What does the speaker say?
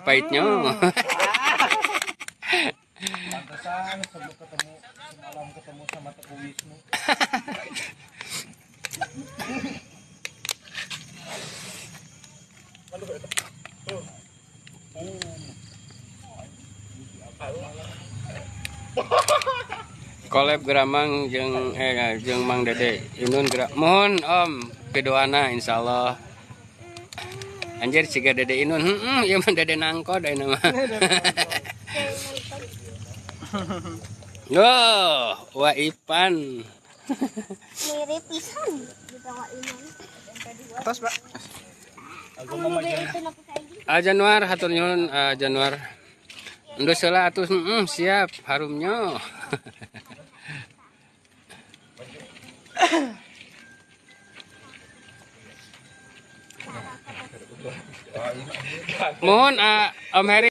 Pahitnya. Pantesan sebelum ketemu semalam ketemu sama Teguh Wisnu. Kolab Gramang jeung jeung Mang Dede Inun gerak mohon Om pidoana insyaallah. Anjir siga Dede Inun, heeh ieu mah Dede nangkod ayeuna mah. Yo, Wa Ipan. Mirip pisan gitu Wa Inun. Atas, Pak. Januar hatur nyuhun Januar. Endus heula atuh, siap harumnya. Mohon Om Heri.